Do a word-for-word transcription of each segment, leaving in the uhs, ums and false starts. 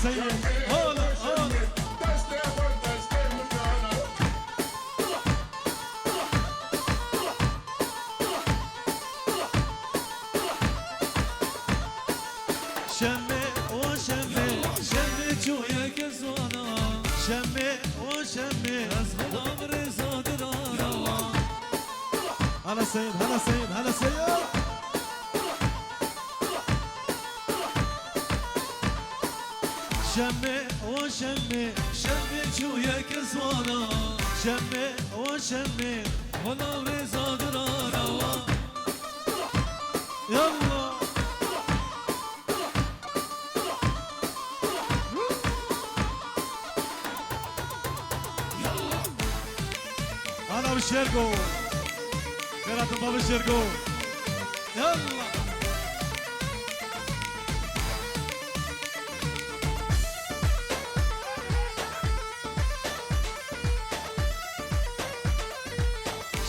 Seyîd, hala, hala. Şemê, o şemê, şemê çûye kezwana. Şemê, o şemê. Ez xwedan rêza dirana. Hala Seyîd, hala Seyîd, hala Seyîd. Şemê, o şemê, şemê çûye kezwana. Şemê, o şemê. Xwedan rêza dirana. Yallah. Ana bi Şêrgo. Xêratin baba Şêrgo. Yallah.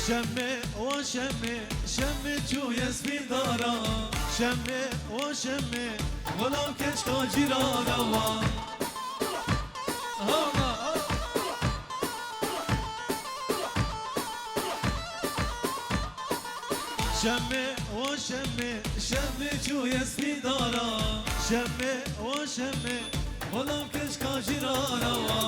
Şemê, o şemê, şemê çûye spîndara. Şemê, o şemê, xulam keçka cîrana wa. Hama, ha. Şemê, o şemê, şemê çûye spîndara. Şemê, o şemê, xulam keçka cîrana wa.